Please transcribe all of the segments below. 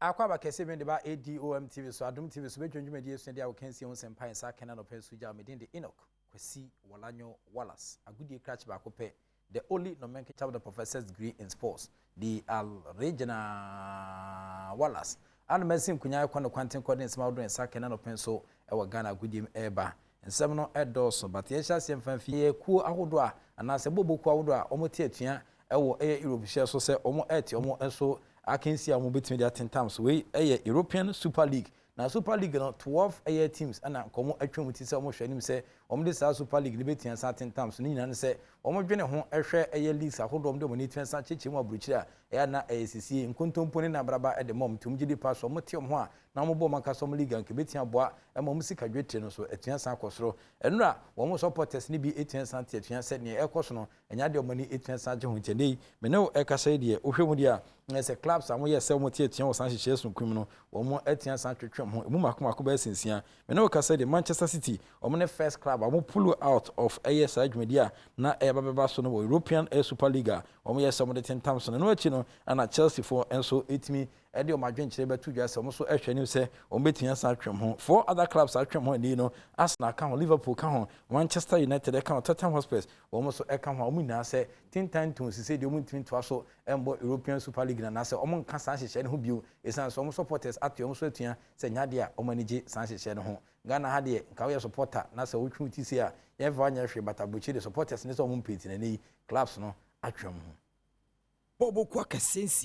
Akwaaba kɛseɛ bi de ba ADOM TV so, Adom TV so, bɛdwam dwumadie sua deɛ a wɔkansie ho nsɛmpa yɛn nsa kɛnɛ anɔpa nso gya. Me din de Enoch Kwasi Wɔlanyo Wallace, agodie krakye baako pɛ, the only nomenclature with the professor's degree in sports, the original Wallace. Ano masi nkonya kɔ ne kwanten kɔ de nsɛm ahodoɔ nsa kɛnɛ anɔpa nso wɔ Ghana agodie mu ɛreba. Nsɛm no ɛdɔɔso, but yɛnhyɛ aseɛ mfa mfi yɛ kuo ahodoɔ a anaasɛ bɔbɔ kuo ahodoɔ a wɔte atua ɛwɔ ɛyɛ Europe hyɛ so sɛ wɔn ɛte wɔn nso akansi a wɔn bɛtumi de atentam so. Wei ɛyɛ European Super League, na Super League no 12 ɛyɛ teams ɛna nkɔmɔ atwa mu ti sɛ wɔn hwɛ anim sɛ wɔn de saa Super League no bɛtumi asan atentam so. Ne nyinaa no sɛ wɔn dwene ho ɛhwɛ ɛyɛ leagues ahodoɔ wɔn de wɔn ani tumi asan kyekyere mu aburukyire a ɛyɛ na ɛyɛ sisie nkontompo ne nabraba ɛde mɔm nti wɔn gye di pa so wɔn te wɔn ho a na wɔn bɔ wɔn ankasa wɔn league a nka bɛtumi aboa ɛma wɔn sika dwetire no so atua san akɔ soro. Ɛnura wɔn supporters ne bi etua san te atua sɛ nea ɛkɔ so no ɛnya deɛ wɔn ani etua san gye ho. Nti ɛnɛ yi me ne wo ɛkasa yi deɛ, wohwɛ mu deɛ a ɛyɛ sɛ clubs a wɔyɛ sɛ wɔn te atua wɔ san hyehyɛ sonkum no, wɔn atua san twetwe wɔn ho emu mako mako bɛyɛ sinsia. Me ne wo kasa yi deɛ, Manchester City wɔn ne first club a wɔn pull out of ɛyɛ saa dwumadi a na ɛyɛ ba bɛba so no wɔ European ɛyɛ Super League a wɔn yɛ sɛ wɔn de tentam so no. Ɛno akyi no ɛna Chelsea foɔ nso etumi ɛde wɔn adwenkyerɛ bɛto dwa sɛ wɔn nso ɛhwɛ anim sɛ wɔn bɛtumi asan atwam ho. Four other clubs atwam ho ani no, Arsenal ka ho, Liverpool ka ho, Manchester United ɛka ho, Tottenham Hotspurs wɔn nso ɛka ho a wɔn nyinaa sɛ tintan tun sise deɛ wɔn ntumi ntoa so ɛmbɔ European Super League na anaasɛ wɔn nka saa nhyehyɛ no ho bio, ɛsiane sɛ wɔn supporters ato wɔn so atua sɛ nyadeɛ a wɔn ani gye saa nhyehyɛ no ho. Ghana ha deɛ, nka woyɛ supporter na sɛ wotwe wo ti se a yɛmfa wanyɛ hwee, but aburokyire de supporters ne sɛ wɔn mpɛ nti na yi clubs no atwam ho. Bɔɔbɔkuo akɛseɛ 6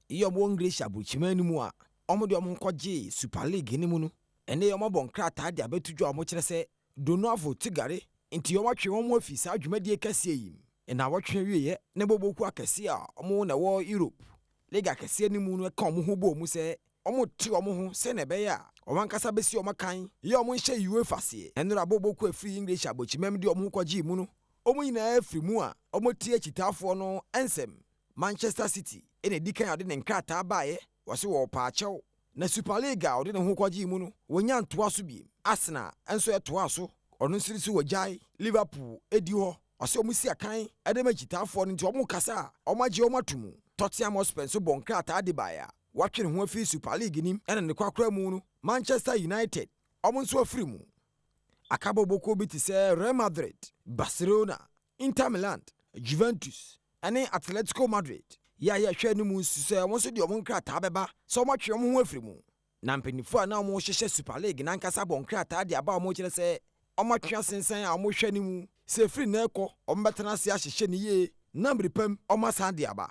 yi a wɔwɔ English aburokyiman no mu a wɔde wɔn ho kɔgyee Super League no mu no, ɛnnɛ yi wɔabɔ nkrataa de abɛto dwa a wɔkyerɛ sɛ Donoavo Tigare nti wɔatwe wɔn afi saa dwumadie kɛseɛ yi mu. Nnawɔtwe awieeɛ na bɔɔbɔkuo akɛseɛ a wɔn na ɛwɔ Europe League akɛseɛ no mu no ka wɔn ho bɔɔ mu sɛ wɔte wɔn ho sɛnea ɛbɛyɛ a wɔn ankasa bɛsi wɔn akan yɛ wɔn nhyɛ UEFA aseɛ. Ɛnnora bɔɔbɔkuo a ɛfiri English aburokyiman mu de wɔn ho kɔgyee mu no, wɔn nyinaa firi mu a wɔtie akyitaafoɔ no nsɛm. Manchester City na edi kan a ɔde ne nkrataa baeɛ, wɔse wɔrepa akyɛw. Na Super League a ɔde ne ho kɔgyee mu no, wɔnya ntoa so biem. Arsenal nso ɛtoaa so, ɔno nso de so wɔgyae. Liverpool di hɔ, ɔsɛ wɔn si akan de ma akyitaafoɔ no nti wɔn kasa a wɔagye wɔn ato mu. Tottenham Hotspur nso bɔ nkrataa de baeɛ a wɔatwe ne ho afiri Super League nim, ɛna ne kwakora mu no, Manchester United wɔn nso afiri mu. Aka bɔbɔkuo bi te sɛ Real Madrid, Barcelona, Inter Milan, Juventus ne Atletico Madrid yɛ a yɛhwɛ no mu nso sɛ wɔn nso de wɔn nkrataa bɛba sɛ wɔatwe wɔn ho afiri mu. Na mpanyinfoɔ a na wɔhyehyɛ Super League n'ankasa bɔ nkrataa de aba a wɔkyerɛ sɛ wɔatwe asensɛn a wɔhwɛ no mu sɛ efiri nnɛ rekɔ wɔbɛtena ase ahyehyɛ no yie na mmere pam wɔasan de aba.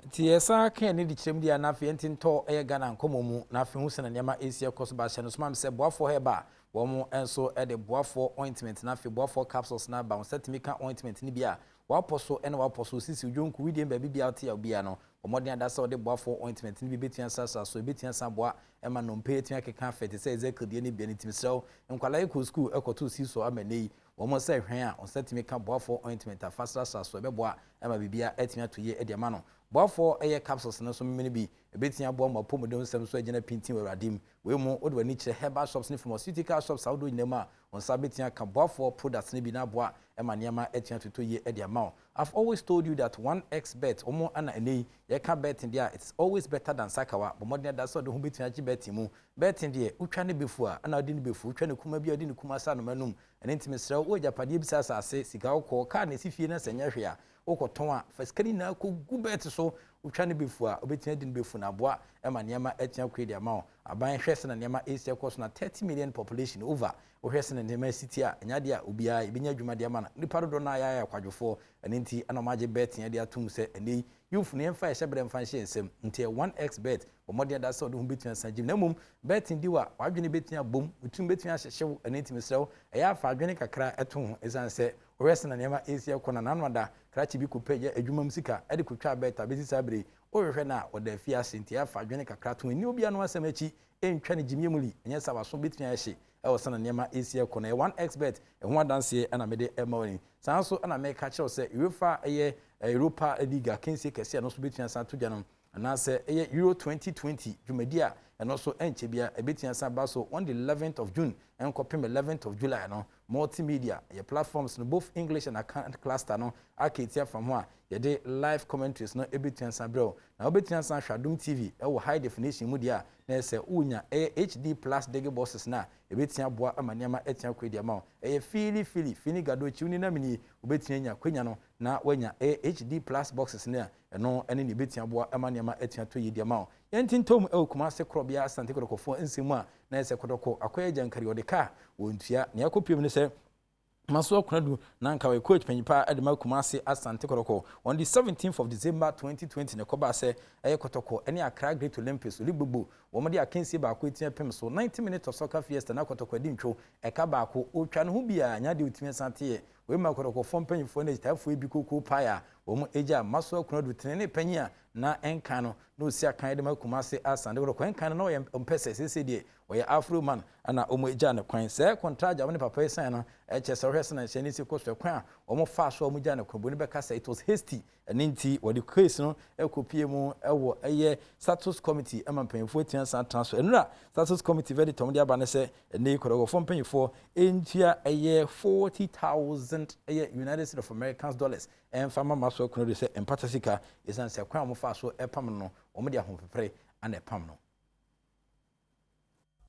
Nti yɛsan ka ani de kyerɛ mu deɛ na afei nti ntɔ ɛyɛ Ghana nkɔmmɔ mu na afei ho sɛ na nneɛma ɛsi ɛkɔ so ba hyɛ no soma m sɛ boafoɔ hɛba a wɔn nso de boafoɔ ointment na afei boafoɔ capsules na aba wɔn sɛ tumi ka ointment no bi a wapɔ so ɛna wapɔ so sisi odwonku widie baabi bia ɔte a obia no wɔmmɔden ada sɛ ɔde boafoɔ ointment no bi bɛtumi asrasra so, ɛbɛtumi asan aboa ɛma nnompe ɛtumi akeka afɛ te sɛ Ezekiel deɛ no bia no. Tumi serɛw nkwalaa yi kɔ sukuu ɛkɔto si so ama nnɛ yi wɔn sɛ hwɛn a wɔn nsa tumi ka boafoɔ ointment afa srasra so, ɛbɛboa ɛma biribia ɛtumi ato yie ɛde ama no. Boafoɔ ɛyɛ capsules no nso memene bi ɛbɛtumi aboa ma apɔmuden nsɛm so agyina pintin wɔ Awurade mu. Wei mu wode w'ani kyerɛ herbal shops ne pharmaceutical shops ahodoɔ nyinaa mu a, wɔn nsa bɛtumi aka boafoɔ products no bi na aboa ɛma nneɛma atumi atotɔ yie ɛde ama wo. I've always told you that 1xBet wɔn ana ɛnɛ yi yɛka betting deɛ a, it's always better than sakawa. Bɔ mmɔden ada sɛ ɔde ho bɛtumi agye betting mu. Betting deɛ, wotwa ne bɛfu a ɛna wode ne bɛfu, wotwa ne kuma bi a wode ne kuma sa anoma num. Ɛno nti mesrɛ wo, agyapadeɛ bisa asase, sika wokɔɔ kaa na ɛsi fie no sɛ nyɛ hwee a wokɔtɔn a, fa sika no nyinaa kɔgu bet so. Wotwa ne bɛfu a wobɛtumi adi ne bɛfu no aboa ma nneɛma atumi akɔ de ama wo. Aban hwɛ sɛ na nneɛma ɛsi ɛkɔ so na 30 million population over, wohwɛ sɛ na nneɛma asi ti a, ɛnyɛ adeɛ a obiara yɛbɛnya adwuma de ama no. Nnipa dodoɔ no a yɛayɛ akwadwofoɔ. Ɛno nti ɛna ɔmo agye betting de atom sɛ ɛnɛ yi youth no yɛmfa yɛhyɛ berɛ mfa nhyɛ nsɛm. Nti ɛyɛ 1xBet. Bɔ mmɔden ada sɛ ɔde ho bɛtumi asan gyim, na mmom betting di wa w'adwene bɛtumi abom, wotum bɛtumi ahyehye wo. Ɛno nti mesrɛ wo, ɛyɛ afa adwene kakra ɛto ho, ɛsiane sɛ wohwɛ sɛ na nneɛma ɛsi ɛkɔ na n'ano ada krakye bi kɔpɛ yɛ adwuma mu sika ɛde kɔtwa bet a bɛsi saa bere wohwehwɛ no a wɔda afi ase. Nti ɛyɛ afa adwene kakra to ho, ɛni obiara no asɛm akyi ɛntwa ne gyimie mu li, ɛnyɛ sɛ waso bɛtumi ayɛ hye ɛwɔ sɛ na nneɛma ɛsi ɛkɔ no. Ɛyɛ 1xBet ɛho adanseɛ ɛna mede ɛma wo ni. Saa nso ɛna meka kyerɛw sɛ UEFA ɛyɛ Europa League akansie kɛseɛ no nso bɛtumi asan to dwa no anaasɛ ɛyɛ Euro 2020 dwumadi a Ɛno nso ɛnkyɛ biara ɛbɛtumi asan aba so on the 11th of June ɛnkɔpem 11th of July no. Multimedia yɛ platforms no, both English and Akan cluster no aka eti afa ho a yɛde live commentaries no ɛbɛtumi asan brɛ wo. Na wobɛtumi asan ahwɛ Adom TV ɛwɔ high definition mu deɛ a, na ɛsɛ wonya ɛyɛ HD plus digi boxes no a ɛbɛtumi aboa ama nneɛma atumi akɔ adi ama wo. Ɛyɛ fiili fili fini gado kyiw ni nam nie, wobɛtumi anya akwanya no na woanya ɛyɛ HD plus boxes no a ɛno ɛne nea ɛbɛtumi aboa ama nneɛma atumi atɔ yie di ama wo. Yɛn ntintom ɛwɔ Kumase korɔbea Asante Kɔtɔkɔfoɔ nsɛm mu a na ɛsɛ Kɔtɔkɔ akɔyɛ gyankari ɔde kaa wɔntua. Nea akɔpiem ne sɛ Maso Akunadu na nka ɔyɛ coach panyin paa de ma Kumase Asante Kɔtɔkɔ. On the 17th of December 2020 na ɛkɔbaa sɛ ɛyɛ Kɔtɔkɔ ne Accra Great Olympics oli gbogbo wɔn de akansie baako etia pem so 90 minutes of soccer fiesta na Kɔtɔkɔ adi ntwo ɛka baako otwa ne ho biara nya deɛ otumi san teɛ. Wei ma Kɔtɔkɔfoɔ mpanyinfoɔ ne akyitaafoɔ bi koko pae a wɔn agya Maso Akunadu tene ne panyin a na ɛnkan no na osi akan de ma Kumase Asante Kɔtɔkɔ. Ɛnkan no na ɔyɛ mpɛ sɛ seesei deɛ ɔyɛ Afro man ɛna wɔn agya ne kwan sɛ contract a wɔn ne papa yi sign no. Ɛkyɛ sɛ wɔhwɛ sɛ na nhyɛn ne si kɔ so, ɛkwan a wɔn fa so a wɔn gya ne kwan boni bɛka sɛ it was hasty. Ɛne nti wɔde case no ɛkɔpie mu ɛwɔ ɛyɛ status committee ɛma mpanyinfoɔ atua san tena so. Ɛnura status committee verdict wɔn de aba ne sɛ ɛnɛ Kɔtɔkɔfoɔ mpanyinfoɔ ntua ɛyɛ 40,000 ɛyɛ United States of Americans dollars ɛnfa ma Maso akunu de sɛ mpata sika, ɛsiane sɛ kwan a wɔn fa so ɛpam no, wɔn de ahopepere ana ɛpam no.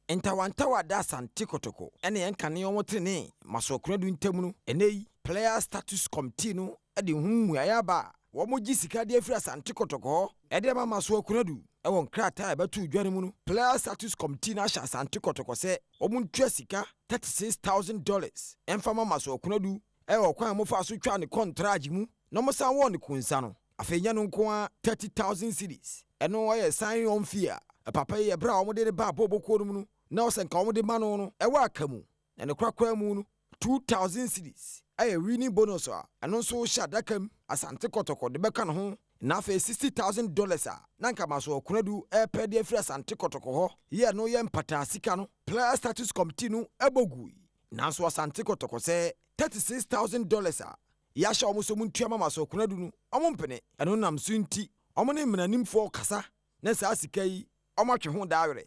Ntawantawa da Asante Kotoko ɛne yɛn kane wɔn tenene Masoakunadu ntam no, ɛnɛ yi player status committee no de ho mmuaeɛ aba a wɔn gye sika de afiri Asante Kotoko hɔ ɛde ama Masoakunadu. Ɛwɔ nkrataa a ɛbɛto dwa no mu no, player status committee no ahyɛ Asante Kotoko sɛ wɔn ntua sika $36,000 ɛmfa ma Masoakunadu ɛwɔ kwan a wɔfa so twa ne contract mu na wɔsan wɔ ne kunsa no. Afei nyɛ no nko a, 30,000 cedis ɛno ɔyɛ sign on fee a papa yi ɛberɛ a wɔde ne ba abɔbɔkuo no mu no na ɔsɛ nka wɔde ma no no ɛwɔ aka mu. Na ne korakora mu no, 2,000 cedis ɛyɛ winning bonus a ɛno nso hyɛ adaka mu Asante Kɔtɔkɔ de bɛka ne ho. Na afei $60,000 a na nka Maso Ɔkonadu ɛpɛ de afiri Asante Kɔtɔkɔ hɔ yɛ no yɛ mpataa sika no, player status committee no ɛbɔ gui. Nanso Asante Kɔtɔkɔ sɛ $36,000 a yɛahyɛ wɔn so mu ntua ma Maso Ɔkonadu no, wɔn mpene. Ɛno nam so nti wɔn ne mmaranimfoɔ kasa na saa sika yi wɔn atwe ho daawerɛ.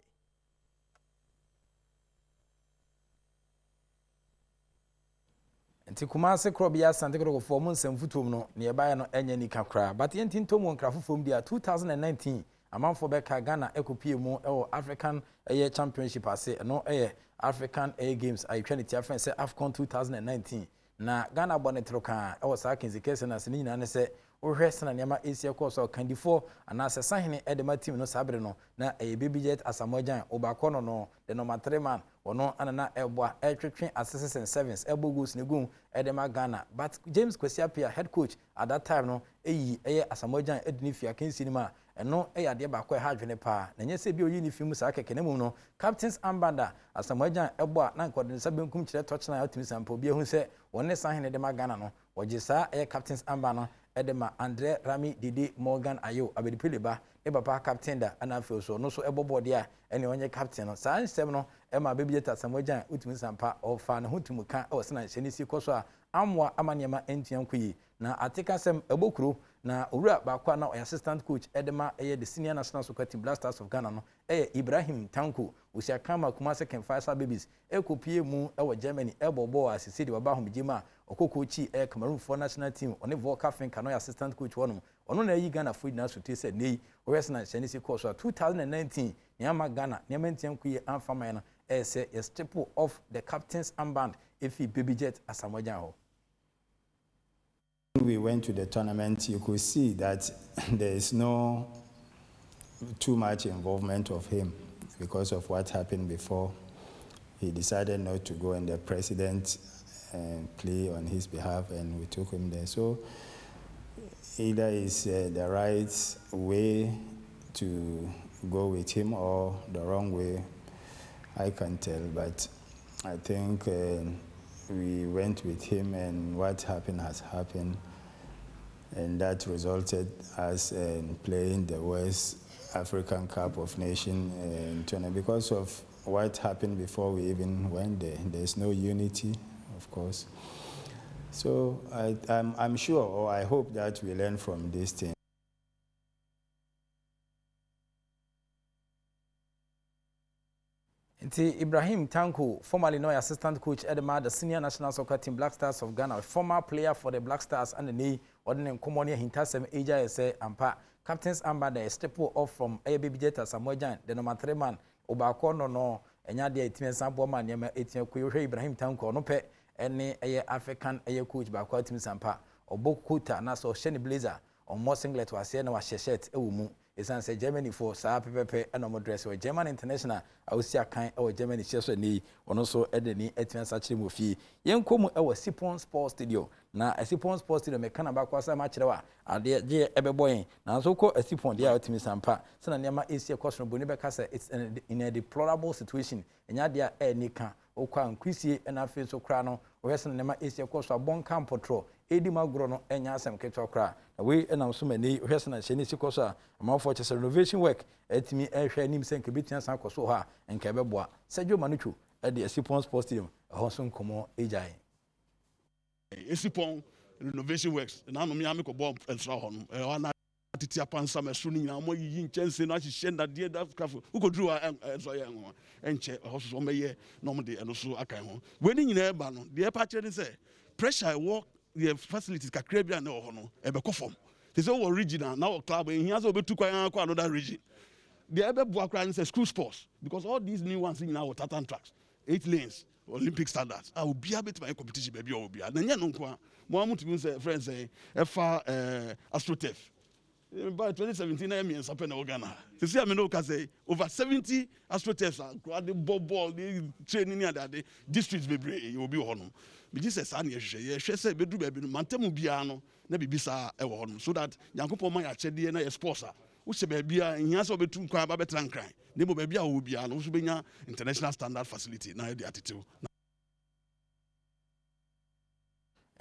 Nti Kumase korɔbea Asante Kɔtɔkɔfoɔ mo nsɛm fotuom no nea ɛbaeɛ no ɛnyɛ nika koraa, but yɛnti ntom wɔ nkra foforɔ mu deɛ a 2019 amanfoɔ bɛka Ghana ɛkɔpie mu ɛwɔ African ɛyɛ championship ase. Ɛno ɛyɛ African ɛyɛ games a yɛtwa ne tia fɛn sɛ AFCON 2019, na Ghana bɔ ne toro kaa ɛwɔ saa kɛnsi kɛse no ase. Ne nyinaa ne sɛ wohwɛ sena nneɛma ɛsi ɛkɔɔ so a, ɔkandifoɔ anaasɛ sahene ɛde ma team no saa bere no na ɛyɛ Baby Jet Asamoah Gyan ɔbaakɔ no, the number three man. Ɔno ana na ɛboa ɛtwetwe assists and sevens, ɛbɔ goals ne gum ɛde ma Ghana. But James Kwesi Appiah, head coach at that time no, ɛyi ɛyɛ Asamoah Gyan ɛde ne fi akansi no mu a ɛno ɛyɛ adeɛ baako a ɛha adwene paa. Na nyɛ sɛ bi oyi ne fi mu saa kɛkɛ, na mmom no captain's armband a Asamoah Gyan ɛbɔ a na nka ɔde ne nsa benkum kyerɛ touchline a ɔtumi sampa obi ehu sɛ wɔn ne sahene de ma Ghana no, wɔgye saa ɛyɛ captain's armband no ɛde ma Andre Rami Dede Morgan Ayew Abedipele ba ne papa captain da. Ɛna afei so ɔno nso ɛbɔ bɔɔdeɛ a ɛne ɔnyɛ captain no. Saa nsɛm no ɛma Baby Jet Asamoah Gyan wotumi sampa ɔfa ne ho tum ka ɛwɔ sena nhyɛ ne si kɔ so a amoa ama nneɛma ntua nkɔ yie. Na ateka sɛm ɛbɔ kuro na owura baako a na ɔyɛ assistant coach ɛde ma ɛyɛ the senior national soccer team, Black Stars of Ghana no, ɛyɛ Ibrahim Tanko osiakama Kumase Kemfaisa Babies ɛkɔpie mu ɛwɔ Germany ɛbɔ bɔɔl a sisi de waba ahomegye mu a ɔkɔ coach ɛyɛ Cameroonfoɔ national team. Ɔne Volker Finke no ɔyɛ assistant coach hɔnom. Ɔno na ɛyi Ghanafoɔ nyinaa so tie sɛ nei wɔyɛ sɛ na nhyɛn ne si kɔɔ so a 2019 nea ama Ghana nneɛma ntia nko yie amfa man no ɛyɛ sɛ yɛ strip off the captain's armband efi Baby Jet Asamoah Gyan hɔ. We went to the tournament, you could see that there is no too much involvement of him because of what happened before. He decided not to go, and the president plea on his behalf, and we took him there. So either it's the right way to go with him or the wrong way, I can't tell. But I think we went with him, and what happened has happened. And that resulted us in playing the West African Cup of Nations in tournament because of what happened before we even went there. There's no unity, of course. So I'm sure, or I hope that we learn from this thing. Nti Ibrahim Tanko, formerly na ɔyɛ assistant coach de ma the senior national soccer team Black Stars of Ghana, former player for the Black Stars ɛna nnɛ yi ɔde ne nkɔmmɔ ne ahintasɛm regya yɛ sɛ ampa captain's armband a yɛ off from ɛyɛ Baby Jet Asamoah Gyan, the number 3 man, obaako ɔno no ɛnyɛ adeɛ a ɛtumi nsa boa ma nneɛma ɛtumi akɔ yi. Wohwɛ Ibrahim Tanko, ɔno pɛ ɛne ɛyɛ African ɛyɛ coach baako a ɛtumi sampa ɔbɔ coat anaasɛ ɔhyɛ ne blazer, ɔmmɔ singlet wɔ aseɛ na wahyɛ shirt ɛwɔ mu, ɛsiane sɛ Germany foɔ saa pɛpɛpɛ ɛna ɔmo dress wɔ German international a osi akan ɛwɔ Germany hyɛ so. Ɛnɛ yi ɔno nso ɛde ni ɛtumi asa kyerɛ mu fie. Yɛnkɔ mu ɛwɔ Sipon Sports Stadium, na Sipon Sports Stadium mɛka na baako asa ma kyerɛ wa adeɛ gye ɛbɛbɔ yɛn, nanso kɔ Sipon deɛ a ɔtumi sampa sɛnɛ nneɛma esi ɛkɔ so no, boni bɛka sɛ it's in a deplorable situation. Ɛnyɛ adeɛ a ɛɛni ka okɔ a nkurisie, ɛna afei nso koraa no wɔhwɛ sɛ nneɛma esi ɛkɔ so abɔnka mpɔtorɔ edi mu agorɔ no, ɛnyɛ asɛm ketewa koraa. Na wei ɛnam so ma ne wohwɛ sɛ na hyɛn esi kɔ so a, amanfoɔ kyɛ sɛ renovation work ɛtumi ɛhwɛ anim sɛ nka ebɛtumi asan akɔ so hɔ a, nka ɛbɛboa. Sɛdwo Manucho ɛde Esipɔn Sports Stadium ɛhɔ nso nkɔmɔ egya yɛn. Esipɔn renovation works nanom ya mekɔbɔ nsra hɔ no, ɛhɔ ana tete apansam ɛso no nyinaa wɔn ayiyi nkyɛnse no ahyehyɛ nnadeɛ da kafo wokɔduru hɔ a, ɛnso yɛ nwa ɛnkyɛ ɛhɔ so so wɔmɛyɛ na wɔn de ɛno so aka ho. Wei ne nyinaa ɛba no deɛ, ɛpa kyerɛ ne sɛ pressure ɛwɔ yɛ facilities kakra bi a na ɛwɔ hɔ no ɛbɛkɔ fam te sɛ wɔ region a na wɔ club ehia sɛ wɔbɛtu kwan akɔ another region. Deɛ ɛbɛboa koraa ne sɛ school sports, because all these new ones nyinaa wɔ tartan tracks, eight lanes, Olympic standards a obiara bɛtumi ayɛ competition baabi a ɔwɔ biara. Na nyɛ no nko a, mo a motumi sɛ friend sɛ ɛfa astroturf by 2017 na yɛ 3 pɛ na ɛwɔ Ghana ha. Sisi a me ne wo ka sɛ over 70 astroturfs a nkora de bɔ bɔɔl de training ne adeade, districts bebree yɛ obi wɔ hɔnom. Megye sɛ saa ne yɛhwehwɛ, yɛhwɛ sɛ bɛduru baabi no, mantamu biara no na biribi saa ɛwɔ hɔnom, so that Nyankopɔn ma yɛ akyɛdeɛ na yɛ sports a wohyɛ baabi a nhia sɛ wobɛtu kwan ba bɛtena Nkran, na mmom baabi a wɔwɔ biara no wo nso bɛnya international standard facility na yɛde atetew.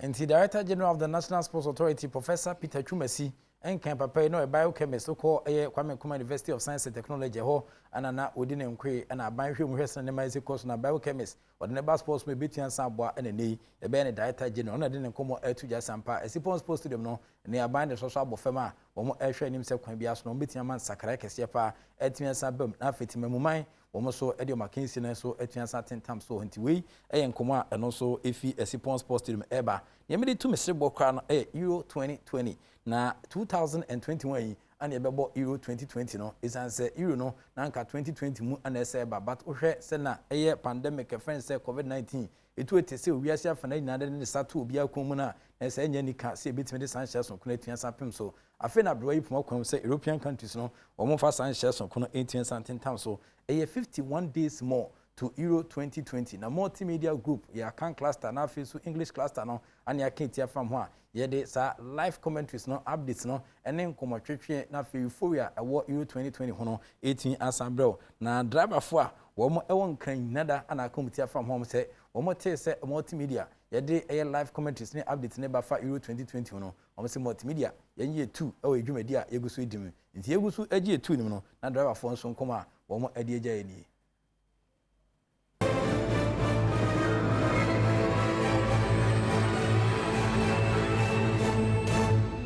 Nti Director General of the National Sports Authority, Professor Peter Twumasi, nkan papa yi na ɔyɛ biochemist kɔ ɛyɛ Kwame Nkrumah University of Science and Technology hɔ, ɛna na ɔdi ne nkoe, ɛna aban hwɛ mu hwɛ sɛ nneɛma esi kɔ so na biochemist ɔde ne ba sports mu ebetua nsa aboa, ɛna ne yi yɛbɛyɛ ne Director General. Ɔna de ne nkɔmɔ ɛto gya sampa Esipɔn Sports Stadium no ne aban de sɔsɔ abɔ fam a wɔn ɛhwɛ anim sɛ kwan bi aso na wɔn bɛtumi ama nsakrae kɛseɛ paa ɛtumi asan bam, na afei temamuman wɔn nso de wɔn akansi no nso atumi asan tentam so. Nti wei ɛyɛ nkɔmɔ a ɛno nso efi Esipɔn Sports Stadium ɛreba. Nea mede tu mesere bɔ koraa no ɛyɛ Euro 2020, na 2021 yi ana yɛbɛbɔ Euro 2020 no, ɛsiane sɛ Euro no na anka 2020 mu ana ɛsɛ ɛba, but wohwɛ sɛ na ɛyɛ pandemic ɛfɛn sɛ COVID-19 ɛtu ɛte sɛ owiase afa na nyinaa de ne sa to obiara kɔn mu no a, na ɛsɛ ɛnyɛ nika sɛ ɛbɛtumi de saa nhyɛ sonko no atua san pem so. Afei na aberewa yi poma kwan sɛ European countries no wɔn mfa saa nhyɛ sonko no ɛntumi san tentam so. Ɛyɛ 51 days more to Euro 2020, na Multimedia Group yɛ Akan cluster na afei nso English cluster no ane aka etia fam ho a yɛde saa live commentaries no, updates no ne nkɔmmɔtwetwe na afei euphoria ɛwɔ Euro 2020 ho no ɛtumi asan brɛw. Na driverfoɔ a wɔn ɛwɔ Nkran nada ana aka wɔn ti afam ho sɛ wɔn tee sɛ Multimedia yɛde ɛyɛ live commentaries ne updates ne ba fa Euro 2020 ho no, wɔn sɛ Multimedia yɛn yɛ tu ɛwɔ edwumadi a yɛgu so edi mu. Nti yɛgu so agye etu nim no, na driverfoɔ nso nkɔmɔ a wɔn ɛde agya yɛ nie.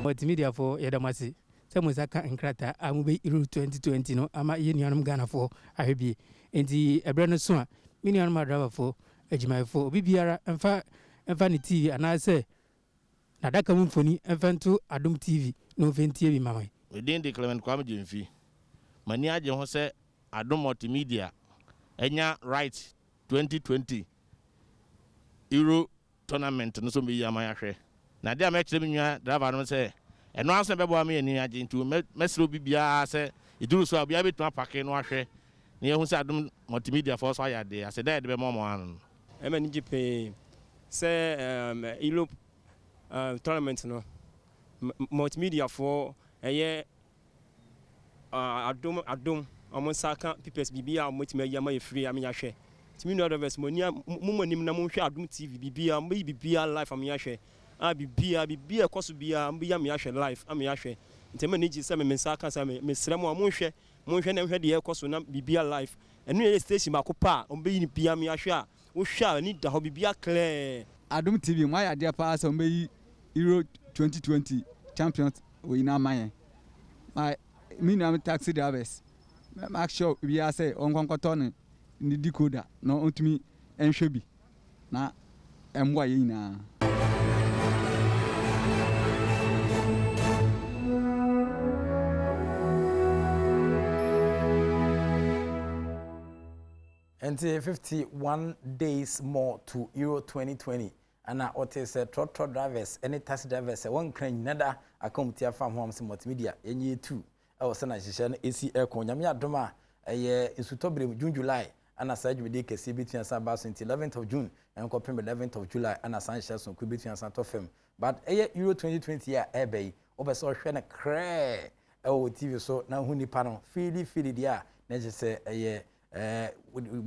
Multimediafoɔ, yɛda mo ase sɛ mo nsa ka nkrataa a mobɛyi Euro 2020 no ama yɛ nuanom Ghanafoɔ ahwɛ bie. Nti ɛberɛ no so a, me nuanom adrabafoɔ, adwumayɛfoɔ, obi biara mfa mfa ne TV anaasɛ n'adaka mu mfoni mfa nto Adom TV na ɔmfa ntie bi ma me. Me de Clement Kwame Gyemfi. M'ani agye ho sɛ Adom Multimedia anya right 2020 Euro tournament no so mbɛyi ama yɛahwɛ. Na adeɛ a mɛkyerɛ me nua driver no sɛ ɛno ara nso na ɛbɛboa me ani agye, nti mɛsrɛ obi biara sɛ ɛduru so a, obiara bɛtumi apake no ahwɛ na yɛhu sɛ Adom Multimedia foɔ so ayɛ adeɛ asɛ da yɛde bɛma ɔmo ano no. Ɛma ni gye pii sɛ Europe tournament no, Multimedia foɔ ɛyɛ Adom ɔmo nsa ka papers biribi a ɔmo tumi ayi ama yɛ free ama yɛahwɛ. Nti me nua drivers, mo ani mo mo anim na monhwɛ Adom TV, biribiara mo bɛyi biribiara live ama yɛahwɛ a, biribiara ɛkɔ so biara mo bɛyi ama yɛahwɛ live ama yɛahwɛ. Nti ɛma ani gye sɛ me nsa ka sɛ mesrɛ mo a monhwɛ na nhwɛ deɛ ɛkɔ so na biribiara live. Ɛno yɛ station baako pa a ɔmo bɛyi no biara ama yɛahwɛ a, wohwɛ a ani da hɔ, biribiara clear. Adom TV, mo ayɛ adeɛ paa sɛ mo bɛyi Euro 2020 champions wɔ nyinaa ma yɛn. Ma me nuanom taxi drivers, make sure biara sɛ ɔnkɔnkɔtɔ ne ne decoder na ɔntumi nhwɛ bi na ɛmmoa yɛn nyinaa. Nti 51 days more to Euro 2020 ɛna ɔte sɛ trɔtrɔ drivers ne taxi drivers sɛ wɔnkra nyina da aka wɔn ti afa ho am sɛ multimedia yɛnyɛ tu ɛwɔ sɛ na nhyehyɛ no ɛsi ɛkɔ. Nyame adom a ɛyɛ nsutɔ mu June, July ɛna saa dwumadie kɛseɛ bɛtumi asan ba so. Nti 11th of June ɛnkɔpem 11th of July ɛna saa nhyehyɛ sonko bɛtumi asan tɔ fam. But ɛyɛ Euro 2020 a ɛɛbɛ yi, wopɛ sɛ ɔhwɛ no krɛɛ ɛwɔ TV so na hu nipa no fiili fiili deɛ a, na kyerɛ sɛ ɛyɛ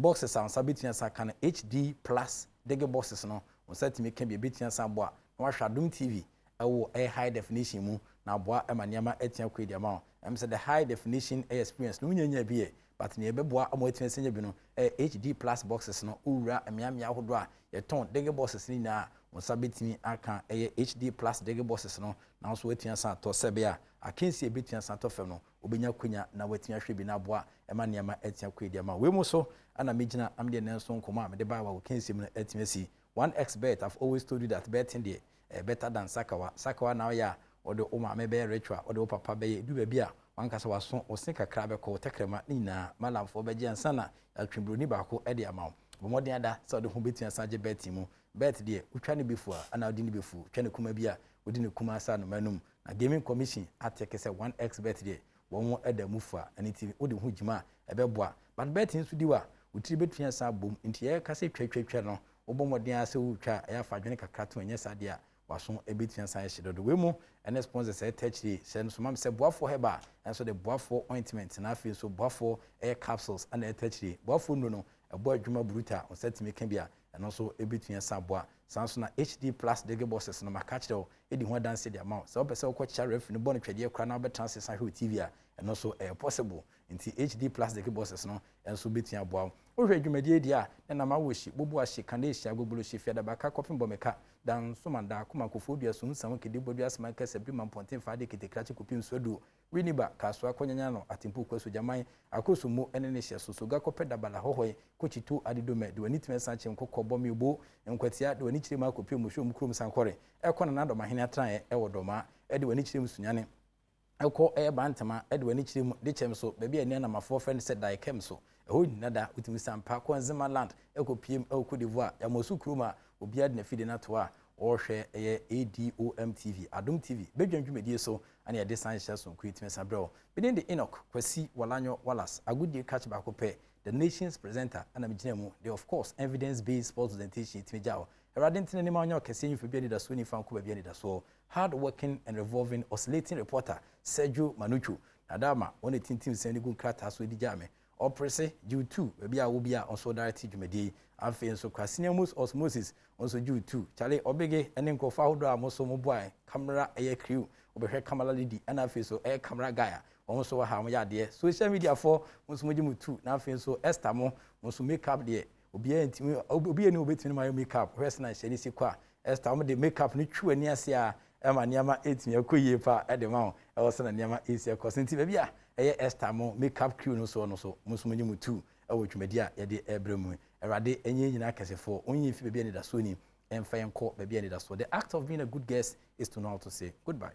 boxes a nsa bɛtumi asan ka no, HD Plus digi boxes no, wɔn nsa tumi ka bi, ebɛtumi asan boa na wahwɛ Adom TV ɛwɔ ɛyɛ high definition mu na aboa ɛma nneɛma atua kɔ edi ama wɔn. Sɛ the high definition ɛyɛ experience no wonya bi yɛ, but nea ɛbɛboa ama watumi asanya bi no ɛyɛ HD Plus boxes no. Wowura mmeammea ahodoɔ a yɛtɔn digi boxes no nyinaa, wɔn nsa bɛtumi aka ɛyɛ HD Plus digi boxes no na nso watumi asan atɔ sɛbe a akansie bɛtumi asan atɔ fam no, wobɛnya konya na watumi ahwɛ bi na aboa ɛma nneɛma atua kɔ edi ama. Wei mu so ɛna megyina am deɛ nanso nkɔmɔ a mede baa wɔ kansie mu no atumi asi. 1xBet, I've always told you that betting deɛ better than sakawa sakawa. Na ɔyɛ a wɔde wo maame bɛyɛ ritual, wɔde wo papa bɛyɛ edu baabi a wankasa waso ɔse kakra bɛkɔ wo tɛkrɛma ne nyinaa malamfoɔ bɛgye ansa na yɛatwe buroni baako de ama wo. Bɔ mmɔden ada sɛ ɔde ho bɛtumi asan gye betting mu. Bet deɛ, wotwa ne bɛfu a ana wode ne bɛfu, twa ne kuma bi a wode ne kuma asa anoma anum. Na Gaming Commission atɛke sɛ 1xBet deɛ, wɔn da mu fa. Ɛne ti wode ho gyima a ɛbɛboa, but bet nso di wa wotiri bɛtumi asan abom. Nti yɛka sɛ twatwatwa no, wobɔ mmɔden a sɛ wotwa a ɛyɛ afa adwene kakra to, ɛnyɛ saa deɛ a waso ɛbɛtumi asan ahye dodo. Wei mu ɛne sponsors ɛtɛ akyire sɛ nso mam sɛ Boafoɔ Herbal ɛnso de Boafoɔ ointment na afei nso Boafoɔ ɛyɛ capsules ɛna ɛtɛ akyire. Boafoɔ nnuro no ɛbɔ adwuma bruta, nsa tumi ka bi a ɛno nso ɛbɛtumi asan aboa. Saa nso na HD Plus digi boxes no, maka kyerɛ wo, ɛdi ho adanse de ama wo sɛ wopɛ sɛ wokɔkyea referee no bɔ no twɛdeɛ koraa na wobɛtena ase san hwɛ wo TV a, ɛno nso ɛyɛ possible. Nti HD Plus digi boxes no ɛnso bɛtumi aboa wo. Wohwɛ dwumadie deɛ a ne nam awɔ hyi bobo ahye kane ahyia gbogbolo hyi fiadabaka kɔpem bɔmeka da nsoma da akoma kofoɔ dua so nsam kedi bɔdua asoma nkɛsɛ birima mpɔnten faade ketekrakye kɔpem suaduo winiba kasoa kɔnyanya no atempo kwa sogyaman akoso mu ɛne ne hyɛ so soga kɔpɛ dabala hɔhɔe kɔkyito adedome de w'ani tumi san kyɛm kɔkɔ bɔ miebo nkwatia de w'ani kyerɛ mu akɔpem mu hwɛ mu kurom sankɔre ɛkɔ nana dɔmahene atenaeɛ ɛwɔ Dɔmaa ɛde w'ani kyerɛ mu Sunyane ɛkɔ ɛyɛ Bantama ɛde w'ani kyerɛ mu de kyɛm so baabi a ɛne anamafoɔ fɛ no sɛ Daekɛm so ɛhɔ nyina da wotumi sampa kɔ Nzema Land ɛkɔ piem ɛwɔ Cote d'Ivoire Yamosu kurom a obiara de n'afidie no ato a wɔrehwɛ ɛyɛ ADOM TV, Adom TV bɛdwa dwumadie so ɛne yɛde san hyɛ so nko yɛtumi san brɛ wo. Mede de Enoch Kwasi Walanyo Wallace agodie krakye baako pɛ, the nation's presenter, ɛna megyina mu de, of course, evidence based sports presentation yɛtumi gya wo. Awurade ntena anim a ɔnyɛ ɔkɛseɛ nyimfa bi anidasoɔ nifa nkɔ baabi anidasoɔ. Hard working and revolving oscillating reporter Sergio Manucho Nadama wɔn tintim sɛn de gu nkrataa so di gya me. Ɔprese gyew tu baabi a wo bi a ɔnso direct dwumadie yi. Afei nso Kwasiniamus Osmosis nso gyew tu. Charlie Ɔbege ne nkurɔfoɔ ahodoɔ a mo nso mo boae camera ɛyɛ crew, wobɛhwɛ camera lady ɛna afei nso ɛyɛ camera guy a wɔn nso wɔ ha wɔn yɛ adeɛ. Social media foɔ mo nso mo gye mo tu. Na afei nso Esther mo nso make up deɛ, obiara ntumi, obiara ni obetumi ma yɛ make up. Hwɛ sɛ na nhyɛn si kɔ a Esther wɔn de make up no twi w'ani ase a ɛma nneɛma etumi akɔ yie pa ɛde ma wɔn ɛwɔ sɛ na nneɛma esi akɔ so. Nti baabi a ɛyɛ Esther mo make up crew no soɔ no so, mo nso mo nye mo tu ɛwɔ dwumadi a yɛde ɛbrɛ mu. Awurade ɛnyɛ nyinaa kɛsefoɔ onyi fi baabi a nidasoɔ ni ɛmfa yɛn kɔ baabi a nidasoɔ. The act of being a good guest is to know how to say goodbye.